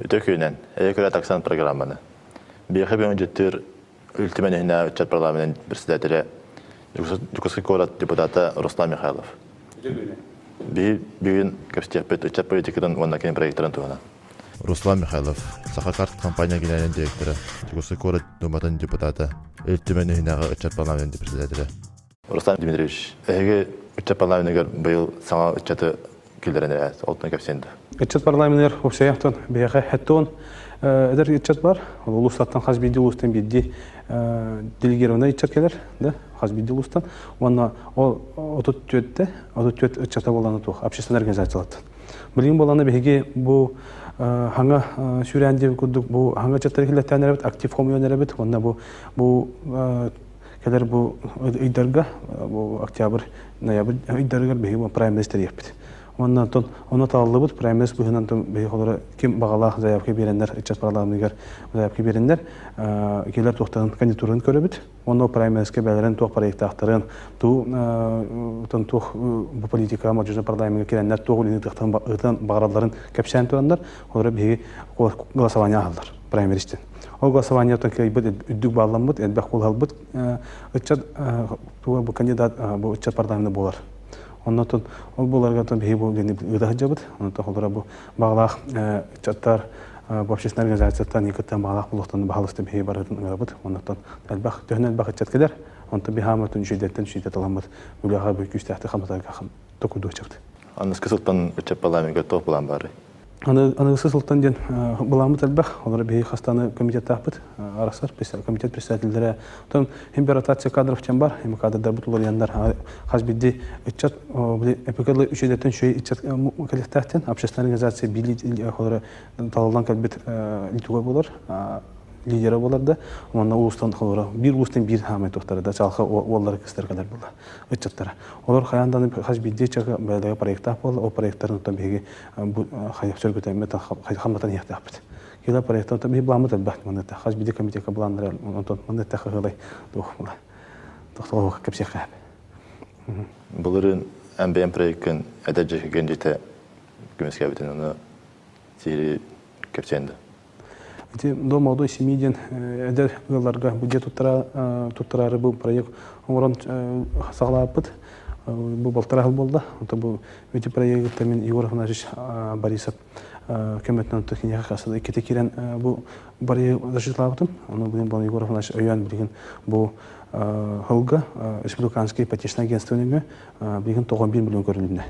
Үтө күнэн, эйэ көрө таксан программаны. Биэхэ бүгүн дьиттир Ил Түмэн иһинэ ыччат парламентын председателэ Дьокуускай куорат депутата Руслан Михайлов. Биһи бүгүн кэпсэтиэхпит ыччат политикатын уонна кини проектарын туһунан. Руслан Михайлов, Сахакарт компания генеральный директора, Дьокуускай куорат Думатын депутата, Ил Түмэн иһинээҕи ыччат парламентын председателэ. Руслан Дмитриевич, эһиги ыччат парламеныгар быйыл саҥа ыччаты киллэрэн эрээт, олтон кэпсиэн да. Ыччат парламеныгар уопсайахтан биһиэхэ хэттон эдэр ыччат бар. Улуустартан хас биирдии улуустан биирдии делегированный ыччат кэлэр, да, хас биирдии улуустан. Уонна ол 34-те, 34 ыччата буолан туох общественный организациялартан. Билигин буолана биһиги бу хаҥа сүүрээн диэн курдук бу хаҥа ыччаттары киллэртээн эрэбит, актив хомуйан эрэбит. Уонна бу бу кэлэр бу ыйдарга, бу октябрь, ноябрь ыйдарыгар биһиги праймерис тэрийэхпит. Уонна онтон ону талыллыбыт праймерис быһыынан биһиги холоро ким баҕалаах заявка биэрэннэр, ыччат парламеныгар заявка биэрэннэр, килэр туохтарын кандидатураны көрөбүт. Уонна праймериске бэлэрин туох проектаахтарын, туу туох бу политика молодежный парламеҥҥа кирэннэр туох үлэни ыытыахтарын баҕаралларын кэпсээн тураннар, олоро биһиги голосование аһаллар праймеристен. Ол голосованиеттан кыайбыт үрдүк баалламмыт, элбэх куолаһалбыт ыччат бу кандидат бу ыччат парламена буолар. Оннотон ол буоларга биһиги бу үлэни ыыта сылдьабыт. Онтон холоро бу баҕалаах ыччаттар бу общественной организацияттан кыттан баҕалаах буолуохтан баһалыста биһиги барытын ыҥырабыт. Оннотон элбэх төһөнөн элбэх ыччат кэлэр. Онтон биһаамытын үчүгэйдэртэн үчүгэйдэ таламмыт үлэҕэ бу күүстээхтик хамсатарга токурдуочабыт. Аныгыскы сылтан ыччат парламеҥҥа туох былаан баарый? Аныгысы сылтан диэн былааммыт элбэх. Олор биһиги хастааны комитеттаахпыт. Арахсар комитет председателлэрэ. Оттон хим bir ротация кадров диэн бар. Эми кадрдарбыт уларыйаннар хас биирдии ыччат эпикалы үчүгэйдэртэн үчүгэй ыччат кэлиэхтээхтэн общественная организация биир талыллан кэлбит литуга болар лидера болар да уонна улуустан холоро биир улуустан биир хаамай туохтара да чалха уоллары кыстар кэлэр буолла ыччаттара олор хайаан даҕаны хас биирдии ыччакка бэйэлэрэ проектаах буолла ол проекттарын оттон биһиги сөргүтэммит хамнатан иһиэхтээхпит кила проекттан оттон биһиги былааммыт элбэх манныта хас биирдии комитекка былааннара онтон манныта хаһыалай туох була тохтолоох кэпсиэххэ Былырыын МБМ проеккын эдэр дьиэ дьиэтэ көмүскээбитин ону сиһилии кэпсээн да. Ити Дом молодой семьи диэн эдэр ыалларга бу дьиэ туттараары бу проект оҥорон саҕалаабыппыт. Бу балтараа сыл буолла. Онтон бу ити проегыттан мин Егор Афанасьевич Борисов көмөтүнэн онтон киниэхэ хас иккитэ киирэн бу барыйы защиталаабытым. Ону билигин бу Егор Афанасьевич өйөөн билигин бу сылга Республиканский ипотечное агентство нөҥүө билигин 91 миллион көрүлүннэ.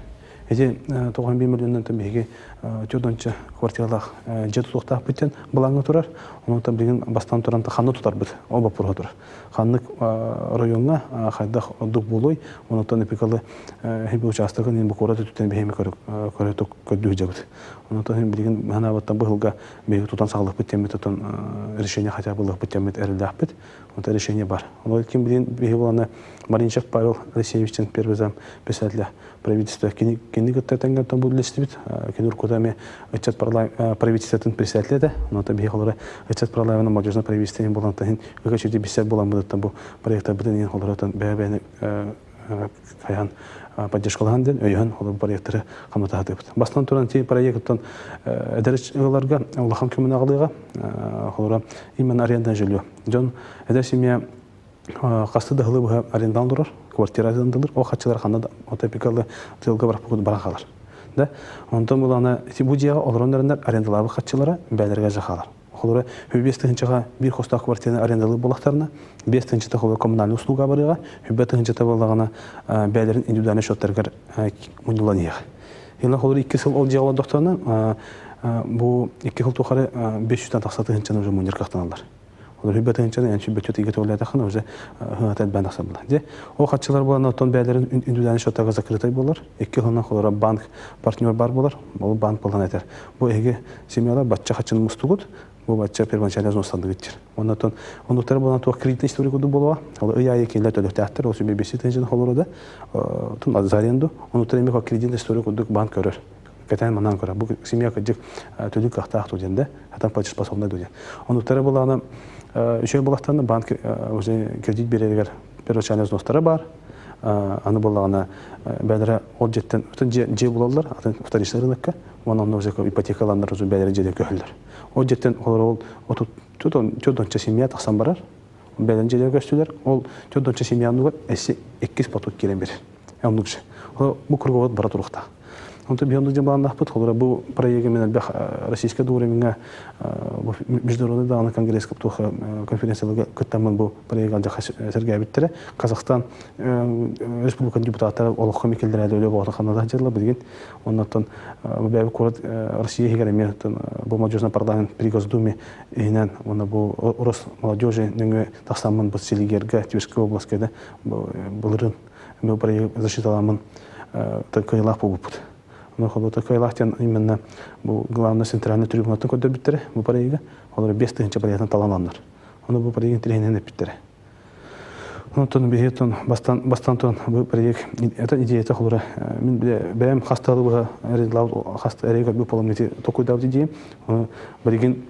Ити 91 миллионнан биһиги төрдөнчө квартиралаах дьиэ тутуохтаахпыт диэн былааҥҥа турар. Онон билигин бастаан туран ханна тутарбыт ол боппуруоһа турар. Ханнык оройуоҥҥа хайдах ордук буолуой, онон эпикалы хиби учаастагын бу куорат өттүттэн биһиги көрө көрдүү сылдьабыт. Онон билигин ханаабаттан быһылга биһиги тутан саҕалыахпыт диэммит отон решение хотя бы ылыахпыт диэммит эрэллээхпит. Вот решение бар. Ол ким билин биһи буланы Маринчев Павел Алексеевичтен первый зам председателя правительства кини кини кытта тэҥҥэ бу үллэстибит. Кини уруккута эмиэ ыччат правительствотын председателэ этэ. Онон биһи холоро ыччат парламена молодежное правительство буолан таһын ыга бисер буоламмытыттан бу проекттарбытын иһин холоротон бэйэ-бэйэни хайаан поддержкалаһан диэн өйөһөн холор проекттары хамнатаһатыыбыт. Бастан туран ти проекттан эдэр ыалларга улахан көмөнү аҕалыаҕа. Холоро именно арендное жилье. Дьон эдэр семья хасты да сылы быһа арендаан олорор, квартира арендалыр, ол хаччылар ханна да отопикалы тыалга бараппыт баран хаалар. Да? Онтон булана ити бу дьиэҕэ олорон эрэннэр арендалаабыт хаччылара бээлэргэ жахалар. Холоро 5 тыһыынчаҕа биир хостоох квартираны арендалыыр буоллахтарына, 5 тыһыынчата холоро коммунальный услуга барыаҕа, 100 тыһыынчата буоллаҕына бээлэрин индивидуальный счеттарыгар мунньуллан иһиэҕэ. Ила холоро 2 сыл ол дьиэҕэ олордохторуна, бу 2 сыл тухары 500 тахса тыһыынчаны уже мунньар кыахтаналлар. Олор 100 тыһыынчаны эн сүбөччүт игэ төлөөтөххүнэ уже хыната элбээн тахсар буолар. Дьэ, ол хаччылар буолан оттон бэйэлэрин индивидуальный счеттарга закрытай буолар. 2 сылынан холоро банк партнер бар буолар. Ол банк буолан этэр. Бу эһиги семьялар бачча хаччыны мустугут, бу бачча первоначальный взнос диир. Оннотон оннуктар буолан туох кредитный история курдук буолуо. Ол ый аайы кинилэр төлөхтөөхтөр, ол сүбэ 5 тыһыынчаны холоро да, тун за аренду. Оннуктар эмиэ кредитный история курдук банк көрөр. Кэтээн манан көрөр. Бу семья кырдьык төлүүр кыахтаах дуу диэн да, хатан платежеспособный дуу диэн. Оннуктары булаана үчүгэй булахтарына банк уже кредит береригэр первоначальный взностара бар. Аны буоллаҕына бэйэлэрэ ол дьиэттэн дьиэ булаллар, атын вторичный рынокка, уонна онно уже ипотекаланнар уже бэйэлэрэ дьиэдэ көһөллөр. Ол дьиэттэн олор ол отут төрдонча семья тахсан барар. Бэйэлэрин дьиэлэрэ көстүлэр. Ол төрдонча семья оннугар эссе иккис поток киирэн берер. Оннук же. Бу круговод бара туруохтаах. Онтон биһи оннук дьон былааннаахпыт. Холобура бу проегы мен элбэх российскай дуоремҥа бу международный даҕаны конгресска туох конференцияларга кыттаммын бу проект алдьархай сэргээбиттэрэ. Казахстан республикатын депутаттара олоххо микеллэрээде өлө боҕото ханна дьылла билигин. Оннотон бэйэбит куорат Россия иһигэр эмиэ бу молодежный парламент при Госдуме иһинэн уонна бу Росмолодежи нөҥүө тахсаммын бу Селигергэ Тверская областка да былырын бу проект защиталаммын кыайылаах буолбуппут. Ону холута кыайылаах диэн именно бу главный центральный трибунаттан көрдөрбүттэрэ бу проегы. Олор 5000 проектын талан аланнар. Ону бу проегын тирэһинэн эппиттэрэ. Онтон биһиги бастан бастан туран бу проект это идеята холура мин бэйэм хастаалы быһа хаста эрэй көрбүт буолам ити токуйдаабыт идеям. Билигин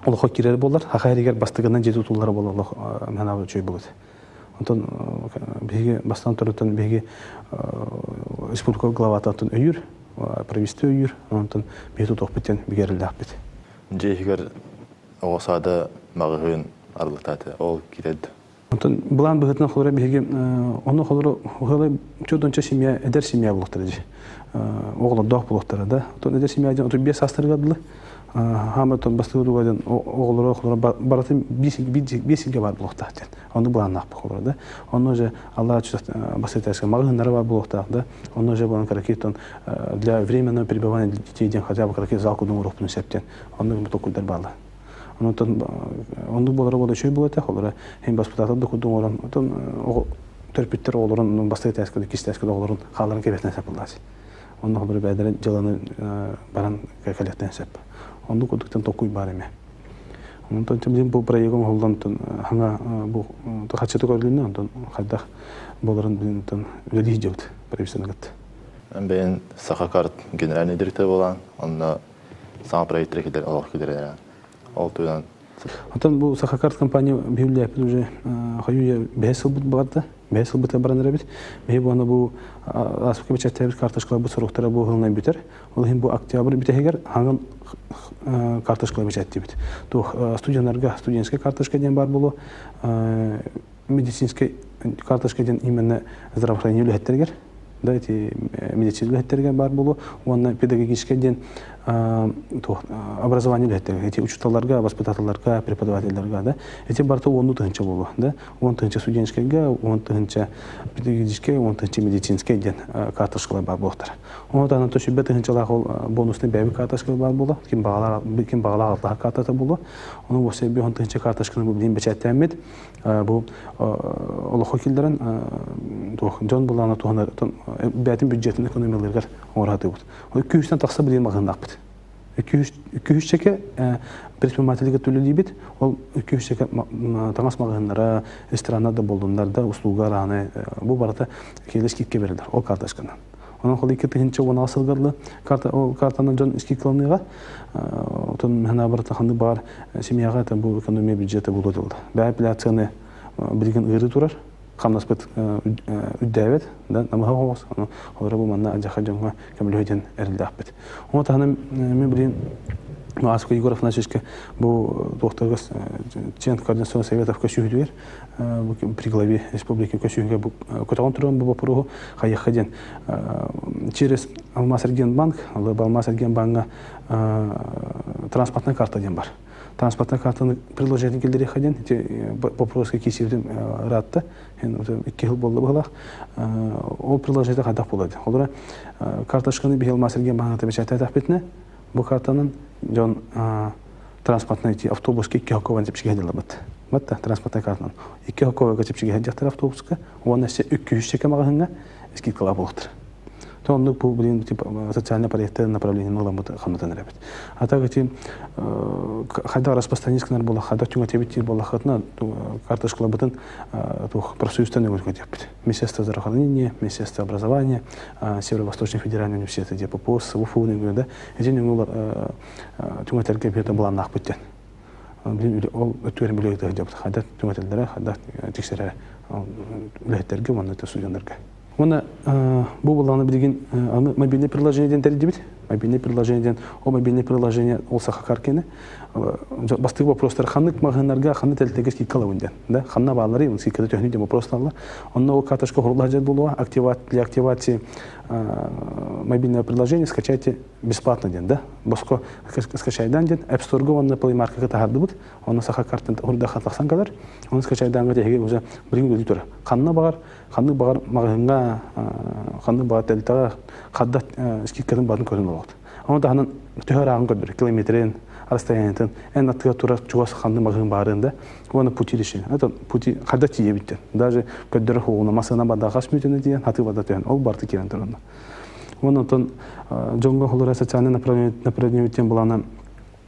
олоххо киирэр буолар, хаха эригэр бастыгынан дьиэ тутуллара буолар олох наһаа үчүгэй буолуо. Онтон биһиги бастан туран биһиги республика главататын өйүүр, правительство өйүүр, онтон биһиги тутуохпут диэн бигэриллээхпит. Дьиэ иһигэр оҕо саада маҕаһыын арылытаата ол киирэрд. Онтон былаан быһыытынан холоро биһиги ону холоро уһалай чудонча семья эдэр семья булуохтара дии. Оҕолордоох булуохтара да. Отон эдэр семья диэн 35 саастарыгар дылы хааматон бастыгы диэн оҕолоро оҕолоро барытын биир сиргэ баар буолуохтаах диэн. Ону былааннаах холоро да. Онно же Алла бастыгы маҕаһыыннара бар буолуохтаах да. Онно же буолан каракитон для временного пребывания детей диэн хотя бы каракит зал кудун уруохпун септен. Оннук токуйдар баалар. Онтон оннук буолара буола үчүгэй буолуо этэ. Холоро иһин баспытаатар да курдук оҥорон, отон төрөппүттэр оҕолорун бастакы этээскэ да, иккис этээскэ да оҕолорун хаалларан кэбиһиэхтэрин сөп буоллаҕа. Онно холоро бэйэлэрин дьыаланы баран кэлиэхтэрин сөп. Оннук курдуктан толкуй баар эмэ. Онтон билигин бу проегы оҥоһуллан хаҥа бу хаччыта көрүлүннэ, онтон хайдах буоларын билин үлэлии сылдьабыт правительствоны кытта. Бэйэн Сахакарт генеральный директор буолан, онно саҥа проекттары киллэр олох киллэрэр ол туһунан. Оттон бу Сахакарт компания биһилээппит уже хойуу бэһис сылбыт барда, бэһис сылбыта баран эрэбит. Биһи буона бу ааспыкка бэчээттээбит карточкаларбыт соруктара бу сылынан бүтэр. Ол иһин бу октябрь бүтэһигэр хаҥан карточкалар бэчээттиибит. Туох студеннарга студенческая карточка диэн баар буолуо, медицинскэй карточка диэн именно здравоохранение үлэһиттэригэр да эти медицина үлэһиттэригэр баар буолуо уонна педагогическай диэн образование үлэһиттэригэр эти учууталларга, воспитателларга, преподавателларга да эти барыта уонну тыһынча буолуо да 10 тыһынча студенческайга, 10 тыһынча педагогическай, 10 тыһынча медицинскэй диэн карточкалар баар буолуохтара. Ону таһынан төсүбэ тыһынчалаах ол бонусный бэйэбит карточка баар буолуо, ким баҕалаах ким баҕалаах алтаһар картата буолуо. Ону уопсай 10 тыһынча карточканы бу билигин бэчээттэммит бу олоххо киллэрэн дьон былаана туһанар бэйэтин бюджетин экономияларыгар оҥоро сатыыбыт. Күүстэн тахса билигин маҕаһыыннаахпыт. Үкүүсчэкэ предпринимательгэ төлөлүүбүт. Ол үкүүсчэкэ таҥас маҕаһыыннара, рестораннар да буоллуннар да, услуга арааны бу барыта киэлэ скидка берилэр ол карточканан. Онон холу 2016 сылгарлы карта ол картанан дьон скидкаланыыга отон хана барыта ханнык баар семьяга это бу экономия бюджета буолуо дылда. Бэйэ апелляцияны билигин ыыры турар хамнаспыт үрдээбэт да намыһах оҕус ону олоро бу манна адьаха дьоҥҥо көмөлөһө диэн эрэллээхпит. Ону таһынан мен билигин Аска Егор Афанасьевичка бу туохтарга член координационного советов көсүүһүтүгэр при главе республики көсүүһүгэ бу көтөҕөн туран бу боппуруоһу хайыахха диэн через Алмаз Эргиэнбанк, Алмаз Эргиэнбаҥҥа транспортная карта диэн бар. Транспортная картаны предложение киллэриэххэ диэн ити боппуруоска киирсибитим ыраатта. Икки жыл буолла быһылаах. Ол предложение хайдах буолар диэн. Холобура, карточканы биһи Алмаз Эргиэнбаҥҥа бэчээттээтэхпитинэ, бу картанан дьон транспортный автобуска икки хоккован чэпчэки дылабыт. Батта транспортный картанан икки хокковага чэпчэки дьахтар автобуска уонна 200 маҕаһыҥҥа скидкалаах буолуохтара. То оннук бу билин типа социальный проекты направлениени ыламмыт хамнатан эрэбит. А так эти хайдах распространить гынар буолла, хайдах түҥэтебит диир буоллаххытына карточкаларбытын туох профсоюзтан өҥөргө диэппит. Министерство здравоохранения, Министерство образования, Северо-Восточный федеральный университет диэ ППОС, ВФУ нөҥүө да ити нөҥүө түҥэтэргэ биһиэтэ былааннаахпыт диэн. Ол өттүгэр билиэ дьабыт хайдах түҥэтэллэрэ, хайдах тиксэрэ. Үлэһиттэргэ уонна студеннарга. Уонна бу буллаҕына билигин аны мобильный приложение диэн тэрийдибит. Мобильный приложение диэн ол мобильный приложение ол саха каркины бастыгы вопростар ханнык маҕаһыыннарга ханны тэлтэгэ скидка ылабын диэн да ханна баалларый он скидкада төһөнү диэн вопросталлар. Онно ол карточка хурулла дьэр буолуо для активации мобильного приложения скачайте бесплатно диэн да боско скачайдан диэн App Store-га уонна Play Market-ка таһардыбыт. Онно саха картын хурдаха тахсан кэлэр. Оны скачайдаанга тэһиги уже билигин үлүү турар. Ханна баҕар ханнык баҕар маҕаһыыҥҥа ханнык баҕар тэрилтэҕэ хадда скидкатын баарын көрөн олоҕут. Ону таһынан төһө ырааҕын көрдөрөр километрин, расстояниетын, эн аттыгар турар чугас ханнык маҕаһыын баарын да уонна пути решения. Это пути хадда тиийэбиттэн. Даже көрдөрөр хугуна масына бада хас мүтүнэ тиийэн хаты бада түһэн ол барты киирэн турар. Уонна онтон дьоҥҥо холура социальный направление диэн былаана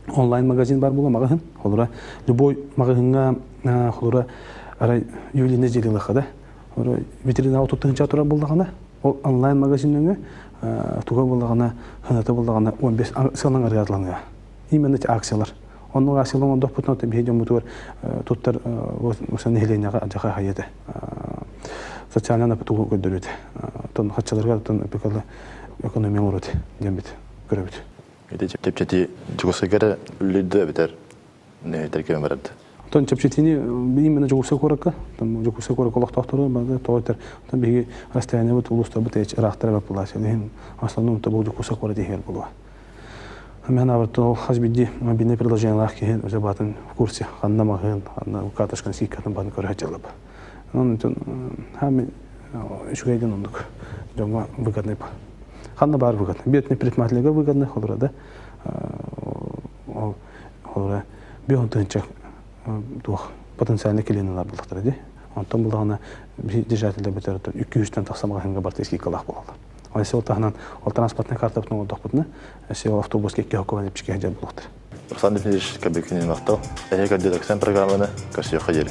онлайн-магазин бар була маҕаһын. Холура любой маҕаһыҥҥа холура арай ювелирный изделиелаха да витрина 30 тыһыынча турар буоллаҕына ол онлайн-магазин өҥө туга буоллаҕына хыната буоллаҕына 15 сыалаҥ арыйатланыа. Именно эти акциялар. Оннук акциялар оҥордохпутуна биһи дьоммутугар туттар нэһилиэнньэҕэ адьаха хайыта социальный напытугу көрдөрүөт. Тон хаччаларга тон экономия оҥорот диэн бит көрөбүт. Ити чэпчэтии Дьокуускайга эрэ үлэлиир эбэтэр нэһилиэктэргэ барард. Оттон чэпчэтиини именно Дьокуускай куоракка, там Дьокуускай куоракка олохтоохтору бары тоҕо этэр, оттон биһиги расстояниебыт улуустарбыт ыраахтар эбэт буолааччы. Иһин основном то бу Дьокуускай куорат иһигэр буолуо. Мен абырты ол хас биирдии мобильный приложениелаах киһи уже баатын в курсе ханна маҕаһыын, ханна карточканы скидкатын баатын көрө сылдьаллар. Онон хаами үчүгэйдэн оннук дьоҥҥо выгодный ханна баар выгодный. Бедный предпринимательга выгодный холура да ол холура бион тыһынча туох потенциальный клиентлар буллахтара ди. Онтон буллаҕына держателлер бүтэр 200-тэн тахса маҕаһыынга барта скидкалаах буолаллар. Ол таһынан ол транспортный картабытын оҥордохпутуна, ол автобуска икки хоккобан ипчике сылдьар буолуохтара. Руслан Дмитриевич Кобякин махтал. Эһиги көрдү программаны көрсүөххэ диэри.